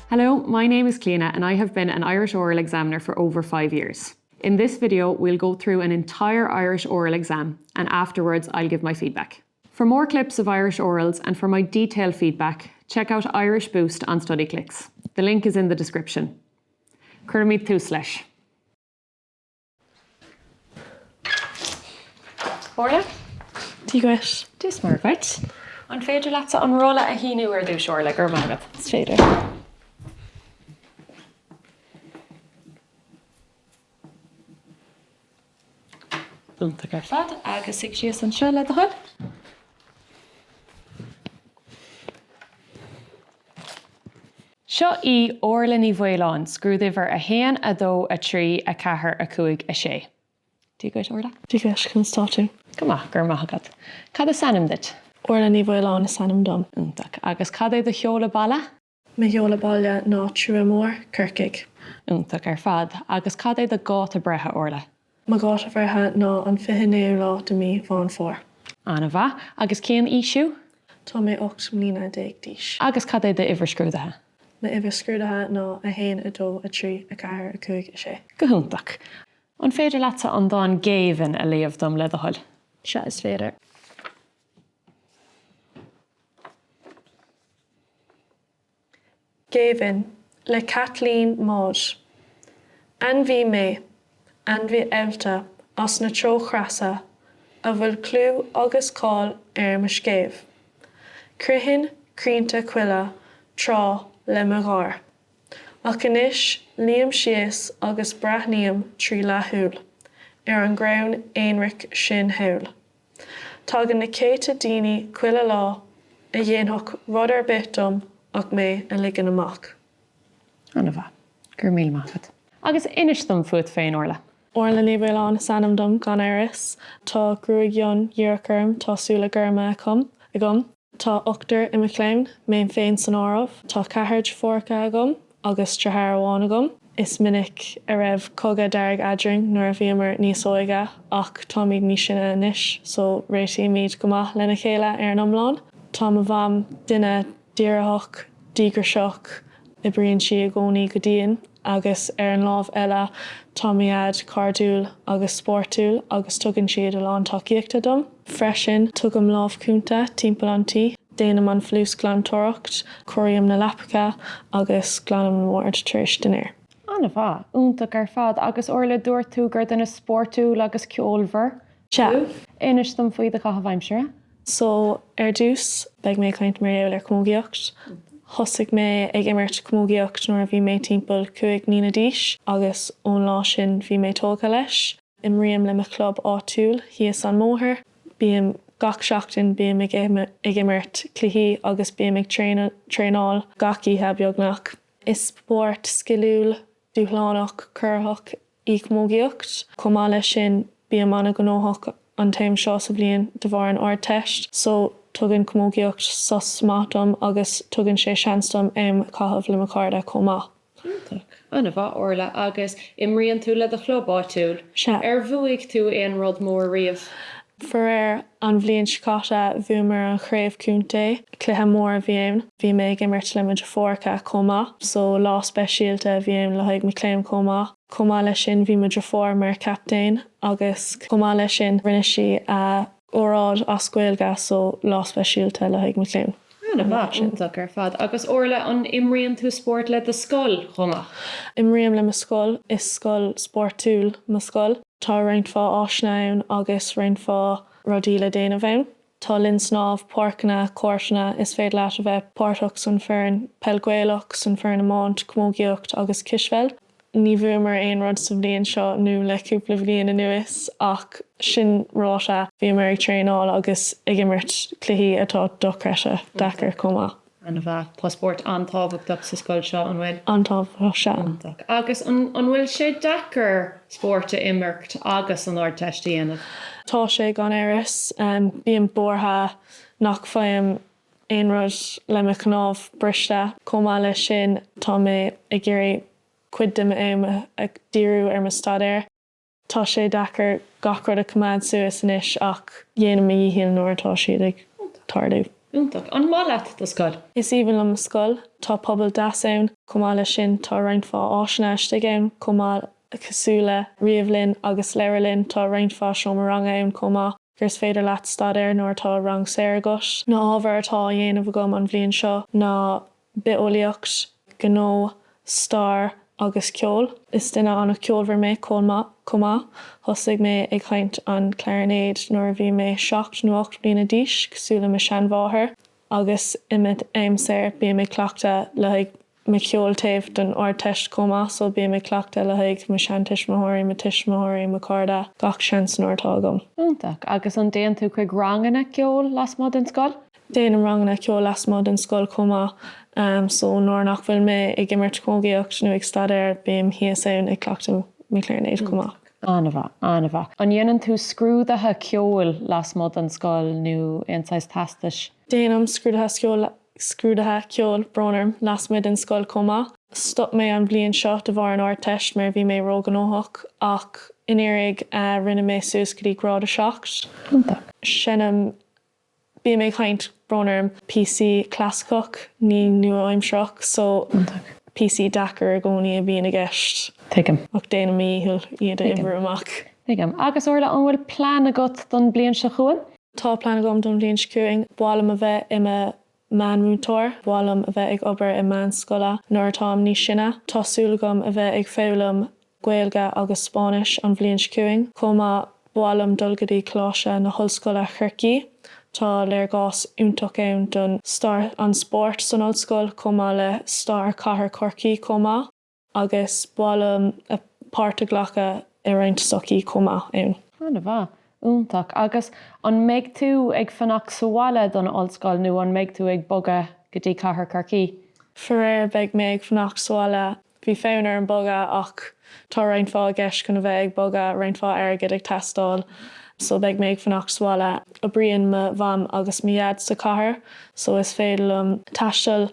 Hello, my name is Clíona and I have been an Irish Oral Examiner for over 5 years. In this video, we'll go through an entire Irish Oral exam and afterwards I'll give my feedback. For more clips of Irish Orals and for my detailed feedback, check out Irish Boost on StudyClix. The link is in the description. Cuirimid tús leis. Orla? Dia dhuit. Dia is Muire dhuit. An féidir leatsa an rolla a shíniú ar dtús, Orla? Go raibh maith agat. Is féidir. Iontach ar fad. Agus suigh síos anseo le do thoil. Seo í Orla Ní Mhaoláin, scrúduimhir 1, 2, 3, 4, 5, 6. Dia dhuit, Orla. Dia dhuit, conas tá tú? Go maith, go raibh maith agat. Cad is ainm duit? Orla Ní Mhaoláin is ainm dom. Iontach. Agus cad é do sheoladh baile? Mo sheoladh baile ná Trua Mór, Corcaigh. Iontach ar fad. Agus cad é do dháta breithe, Orla? Mo dháta bhreithe ná an 29ú lá de mí Mheán Fómhair. An-mhaith. Agus cén aois thú? Tá mé 18 mbliana d'aois. Agus cad é d'uimhir scrúdaithe? M'uimhir scrúdaithe ná 1, 2, 3, 4, 5, 6. Go hiontach. An féidir leatsa an dán Géibheann a léamh dom le do thoil? Sea, is féidir. Géibheann, le Caitlín Maude. Ainmhí mé, ainmhí allta as na teochreasa a bhfuil clú agus cáil ar mo scéimh. Chroithfinn crainnte coille tráth le mo gháir, ach anois luím síos agus breathnaím trí leathshúil ar an gcrann aonraic sin thall. Tagann na céadta daoine chuile lá a dhéanfadh rud ar bith dom ach mé a ligean amach. An-mhaith. Go raibh míle maith agat. Agus inis dom fút féin, Orla. Orla Ní Mhaoláin is ainm dom, gan amhras. Tá gruaig fhionn dhíreach orm, tá súile gorma agam. Tá ochtar i mo chlann, mé féin san áireamh. Tá ceathrar deirfiúracha agam agus deartháir amháin agam. Is minic a raibh cogadh dearg eadrainn nuair a bhíomar níos óige ach táimid níos sine anois so réitímid go maith lena chéile ar an iomlán. Tá mo mham duine díritheach, díograiseach, oibríonn sí i gcónaí go dian agus ar an lámh eile tá mo dhaid cairdiúil agus spórtúil agus tugann siad a lán tacaíochta dom. Freisin, tugaim lámh chúnta timpeall an tí, déanaim an folúsghlantóireacht, cóirím na leapacha agus glanaim na boird tar éis dinnéir. An-mhaith. Iontach ar fad. Agus Orla, dúirt tú gur duine spórtúil agus ceolmhar Sea. thú. Inis dom faoi do chaitheamh aimsire. So, ar dtús, beidh mé ag caint mar gheall ar camógaíocht. Thosaigh mé ag imirt camógaíocht nuair a bhí mé timpeall 5 mbliana d'aois agus ón lá sin bhí mé tógtha leis. Imrím le mo chlub áitiúil thíos an mbóthar. Bím gach seachtain bím ag ag imirt cluichí agus bím ag traenáil gach oíche beagnach. Is spórt sciliúil, dúshlánach, corraitheach í camógaíocht. Chomh maith leis sin bím an-ghnóthach an t-am seo sa bhliain de bharr an Ardteist so tugann camógaíocht sos maith dom agus tugann sé seans dom am a chaitheamh le mo chairde chomh maith. Iontach. An-mhaith, Orla. Agus imríonn tú le do chlub áitiúil. Sea. Ar bhuaigh tú aon rud mór riamh? Faraor, an bhliain seo caite bhuamar an chraobh contae. Cluiche mór a bhí ann. Bhí mé ag imirt le mo dheirfiúracha chomh maith, so lá speisialta a bhí ann le haghaidh mo chlann chomh maith. Chomh maith leis sin bhí mo dheirfiúr mar chaptaen agus chomh maith leis sin rinne sí a óráid as Gaeilge so lá speisialta le haghaidh mo chlann. An-mhaith, iontach ar fad. Agus Orla, an imríonn tú spórt le do scoil chomh maith? Imrím le mo scoil, is scoil spórtúil mo scoil. Tá roinnt mhaith áiseanna ann agus roinnt mhaith rudaí le déanamh ann. Tá linn snámh, páirceanna, cúirteanna, is féidir leat a bheith páirteach san foireann peil Gaelach, san foireann iomáint, camógaíocht agus cispheil. Ní bhuamar aon rud sa bhliain seo nó le cúpla bliain anuas ach sin ráite bhíomar ag traenáil agus ag imirt cluichí atá dochreidte deacair chomh maith. An-mhaith. Tá spórt an-tábhachtach sa scoil seo, an bhfuil? An-tábhachtach, sea. Iontach. Agus an bhfuil sé deacair spórt a imirt agus an Ardteist a dhéanamh? Tá sé, gan amhras. Bím buartha nach bhfaighim aon rud le mo chnámh briste. Chomh maith leis sin, tá mé ag iarraidh cuid de m'am a dhíriú ar mo staidéar. Tá sé deacair gach rud a choimeád suas anois ach déanaim mo dhícheall nuair atá siad ag tarlú. Iontach. An maith leat do scoil? Is aoibhinn liom mo scoil. Tá pobal deas ann. Chomh maith leis sin tá roinnt mhaith áiseanna istigh ann chomh maith cosúil le ríomhlann agus leabharlann. Tá roinnt mhaith seomra ranga ann chomh maith gur is féidir leat staidéar nuair atá rang saor agat. Na hábhair atá á dhéanamh agam an bhliain seo ná bitheolaíocht, gnó, stair agus ceol. Is duine an-cheolmhar mé chomh maith. Thosaigh mé ag sheinnt an clarinéad nuair a bhí mé 7 nó 8 bliana d'aois, cosúil le mo sheanmháthair, agus i m'am saor bím ag cleachtadh le haghaidh mo cheol taobh don Ardteist chomh maith, so bím ag cleachtadh le haghaidh mo sheantuismitheoirí, mo tuismitheoirí, mo chairde, gach seans nuair atá agam. Iontach. Agus an dtéann tú chuig ranganna ceoil lasmuigh den scoil? Déanaim ranganna ceoil lasmuigh den scoil chomh maith so nuair nach bhfuil mé ag imirt camógaíocht nó ag staidéar bím thíos ann ag cleachtadh mo chlarinéid chomh maith. An-mhaith, an-mhaith. An ndéanann tú scrúduithe ceoil lasmuigh den scoil nó aon saghas teastais? Déanaim scrúduithe ceoil, scrúduithe ceoil, brón orm, lasmuigh den scoil chomh maith. Stop mé an bhliain seo de bharr an Ardteist mar bhí mé róghnóthach ach anuraidh rinne mé suas go dtí grád 7. Iontach. Seinnim Bím ag sheinnt, brón orm, píosaí clasaiceach, ní nua-aimsearach, so píosaí deacair i gcónaí a bhíonn i gceist. Tuigim. Ach déanaim mo dhícheall iad a oibriú amach. Tuigim. Agus Orla, an bhfuil plean agat don bliain seo chugainn? Tá plean agam don bhliain seo chugainn. Ba mhaith liom a bheith i mo meánmhúinteoir. Ba mhaith liom a bheith ag obair i meánscoile nuair atáim níos sine. Tá súil agam a bheith ag foghlaim Gaeilge agus Spáinnis an bhliain seo chugainn. Chomh maith, ba mhaith liom dul go dtí Coláiste na hOllscoile Chorcaí. Tá léargas iontach ann don stair an spóirt san ollscoil chomh maith le stair chathair Chorcaí chomh maith. Agus ba mhaith liom páirt a ghlacadh i roinnt sochaí chomh maith ann. An-mhaith. Iontach. Agus an mbeidh tú ag fanacht sa bhaile don ollscoil nó an mbeidh tú ag bogadh go dtí cathair Chorcaí? Faraor beidh mé ag fanacht sa bhaile. Bhí fonn orm bogadh ach tá roinnt mhaith i gceist chun a bheith ag bogadh, roinnt mhaith airgid ag teastáil so beidh mé ag fanacht sa bhaile. Oibríonn mo mham agus mo dhaid sa chathair so is féidir liom taisteal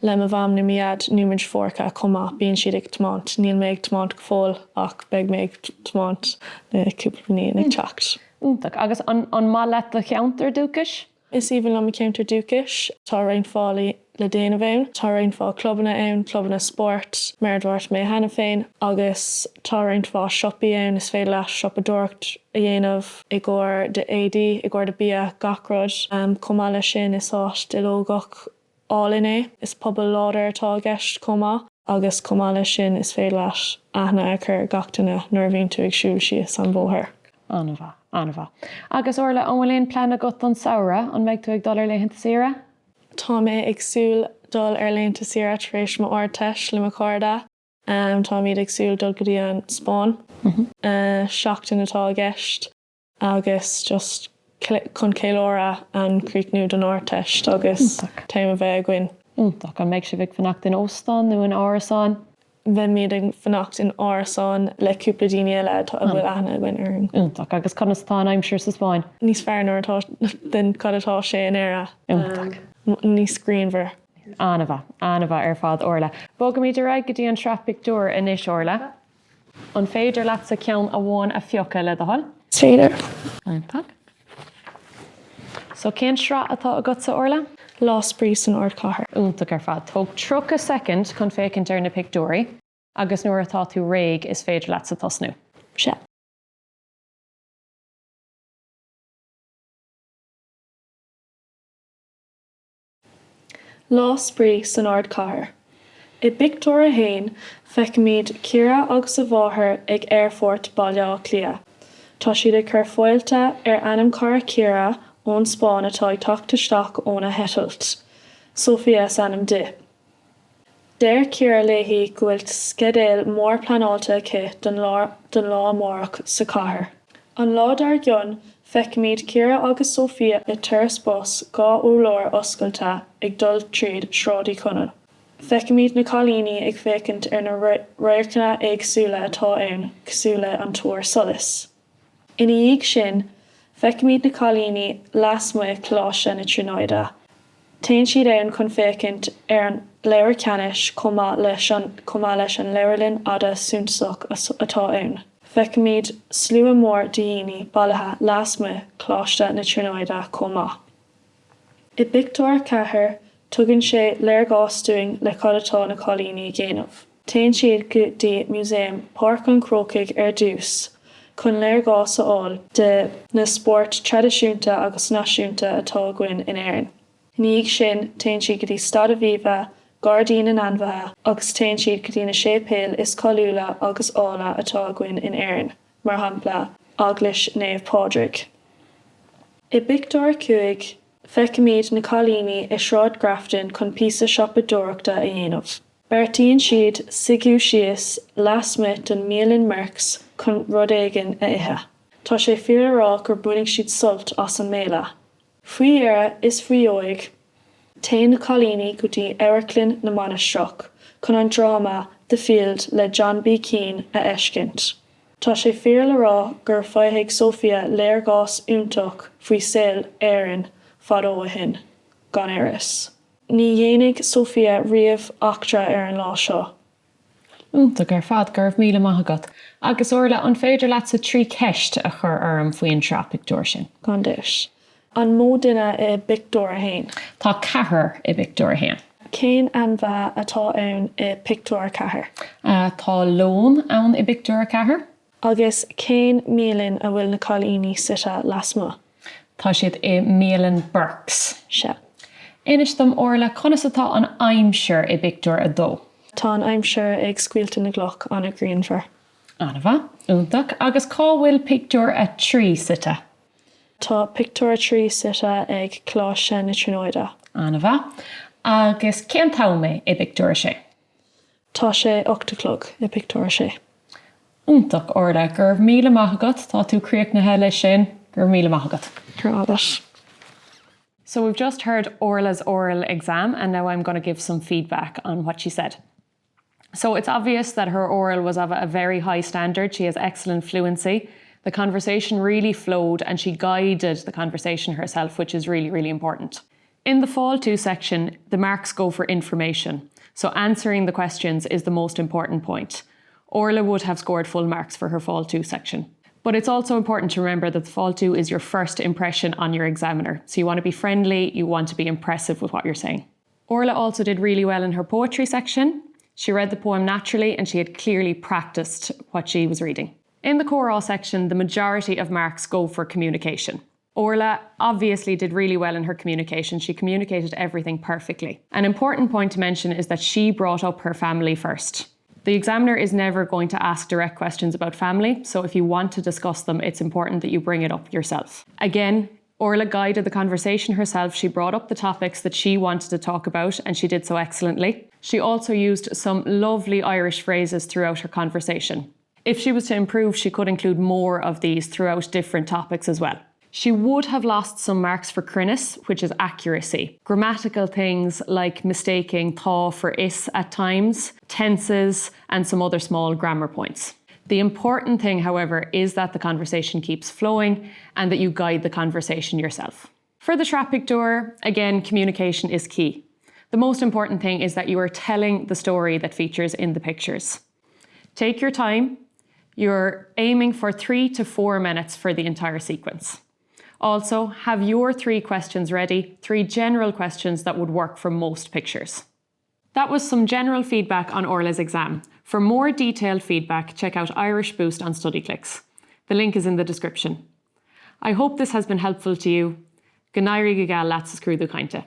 le mo mham nó mo dhaid nó mo dheirfiúracha chomh maith. Bíonn siad ag tiomáint. Níl mé ag tiomáint go fóill ach beidh mé ag tiomáint na cúpla bliain ag teacht. Iontach. Agus an an maith leat do cheantar dúchais? Is aoibhinn liom mo cheantar dúchais. Tá roinnt mhaith le déanamh ann. Tá roinnt mhaith clubanna ann, clubanna spóirt, mar a dúirt mé cheana féin, agus tá roinnt mhaith siopaí ann, is féidir leat siopadóireacht a dhéanamh i gcomhair d'éadaí, i gcomhair do bia, gach rud. Chomh maith leis sin, is áit duilleogach álainn é. Is pobal láidir atá i gceist chomh maith agus chomh maith leis sin is féidir leat aithne a chur ar gach duine nuair a bhíonn tú ag siúl síos an bhóthar. An-mhaith, an-mhaith. Agus Orla, an bhfuil aon plean agat don samhradh? An mbeidh tú ag dul ar laethanta saoire? Tá mé ag súil dul ar laethanta saoire tar éis mo Ardteist le mo chairde. Táimid ag súil dul go dtí an Spáinn. Seachtain atá i gceist. agus just chun ceiliúradh an críochnú don Ardteist agus t-am a bheith againn. Iontach. An mbeidh sibh ag fanacht in óstán nó in árasán? Beimid ag fanacht in árasán le cúpla daoine eile a bhfuil aithne againn orthu. Iontach. Agus conas atá an aimsir sa Spáinn? Níos fearr nuair atá than cad atá sé in Éire. Iontach. Níos grianmhar. An-mhaith. An-mhaith ar fad, Orla. Bogaimid ar aghaidh go dtí an tsraith pictiúr anois, Orla. An féidir leatsa ceann amháin a phiocadh, le do thoil? Is féidir. Iontach. So, cén sraith atá agatsa, Orla? Lá Spraoi san Ardchathair. Iontach ar fad. Tóg 30 soicind chun féachaint ar na pictiúirí agus nuair atá tú réidh is féidir leatsa tosnú. Sea. Lá Spraoi san Ardchathair. I bpictiúr a haon, feicimid Ciara agus a mháthair ag Aerfort Baile Átha Cliath. Tá siad ag cur fáilte ar anam-chara Ciara ón Spáinn atá ag teacht isteach óna heitilt. Sofia is ainm di. Deir Ciara léi go bhfuil sceideal mór pleanáilte aici don lá amárach sa chathair. An lá dár gcionn, feicimid Ciara agus Sofia i turas bus 2 urlár oscailte ag dul tríd Sráid Uí Chonaill. Feicimid na cailíní ag féachaint ar na radharcanna éagsúla atá ann, cosúil le an túr solais. Ina dhiaidh sin, feicimid na cailíní lasmuigh Coláiste na Tríonóide. Téann siad ann chun féachaint ar an leabhar ceannais chomh maith leis an chomh maith leis an leabharlann fhada suntasach atá ann. Feicimid slua mór de dhaoine bailithe lasmuigh Coláiste na Tríonóide chomh maith. I bpictiúr 4, tugann sé léargas dúinn le cad atá na cailíní ag déanamh. Téann siad go dtí Músaem Páirc an Chrócaigh ar dtús chun léargas a fháil de na spóirt traidisiúnta agus náisiúnta atá againn in Éirinn. Ina dhiaidh sin, téann siad go dtí Staid Aviva, Gairdín na nAinmhithe agus téann siad go dtí na séipéil is cáiliúla agus áille atá againn in Éirinn, mar shampla, Eaglais Naomh Pádraig. I bpictiúr 5, feicimid na cailíní i Sráid Grafton chun píosa siopadóireachta a dhéanamh. Beartaíonn siad suí síos lasmuigh den mbialann Merks chun rud éigin a ithe. Tá sé fíor le rá gur bhainfidh siad sult as an mbéile. Faoi dheireadh is faoi dheoidh, téann na cailíní go dtí Amharclann na Mainistreach chun an dráma The Field le John B. Keane a fheiscint. Tá sé fíor le rá gur faighidh Sophia léargas iontach faoi saol Éireann fadó ó shin, gan amhras. Ní dhéanfaidh Sophia riamh eachtra ar an lá seo. Iontach ar fad, go raibh míle maith agat. Agus Orla, an féidir leatsa 3 ceist a chur orm faoin tsraith pictiúr sin? Gan dabht. An mó duine i bpictiúr a haon? Tá ceathrar i bpictiúr a haon. Cén ainmhithe atá ann i bpictiúr a ceathair? Tá leon ann i bpictiúr a ceathair. Agus cén mbialann a bhfuil na cailíní suite lasmuigh? Tá siad i mbialann Burke's. Sea. Inis dom, Orla, conas atá an aimsir i bpictiúr a dó? Tá an aimsir ag scoilteadh na gcloch, an-ghrianmhar. An-mhaith. Iontach. Agus cá bhfuil pictiúr a trí suite? Tá pictiúr a trí suite ag Coláiste na Tríonóide. An-mhaith. Agus cén t-am é i bpictiúr a sé? Tá sé 8 a chlog i bpictiúr a sé. Iontach, Orla. Go raibh míle maith agat. Tá tú críochnaithe leis sin. Go raibh míle maith agat. Go raibh agat. So we've just heard Orla's oral exam and now I'm going to give some feedback on what she said. So it's obvious that her oral was of a very high standard. She has excellent fluency. The conversation really flowed and she guided the conversation herself, which is really, really important. In the Fáiltiú section, the marks go for information. So answering the questions is the most important point. Orla would have scored full marks for her Fáiltiú section. But it's also important to remember that the Fáiltiú is your first impression on your examiner. So you want to be friendly, you want to be impressive with what you're saying. Orla also did really well in her poetry section. She read the poem naturally and she had clearly practiced what she was reading. In the Comhrá section, the majority of marks go for communication. Orla obviously did really well in her communication. She communicated everything perfectly. An important point to mention is that she brought up her family first. The examiner is never going to ask direct questions about family, so if you want to discuss them, it's important that you bring it up yourself. Again, Orla guided the conversation herself. She brought up the topics that she wanted to talk about, and she did so excellently. She also used some lovely Irish phrases throughout her conversation. If she was to improve, she could include more of these throughout different topics as well. She would have lost some marks for cruinneas, which is accuracy. Grammatical things like mistaking tá for is at times, tenses, and some other small grammar points. The important thing, however, is that the conversation keeps flowing and that you guide the conversation yourself. For the sraith pictiúr, again, communication is key. The most important thing is that you are telling the story that features in the pictures. Take your time. You're aiming for 3 to 4 minutes for the entire sequence. Also, have your 3 questions ready, 3 general questions that would work for most pictures. That was some general feedback on Orla's exam. For more detailed feedback, check out Irish Boost on StudyClix. The link is in the description. I hope this has been helpful to you. Go n-éirí go geal leat sa scrúdú cainte.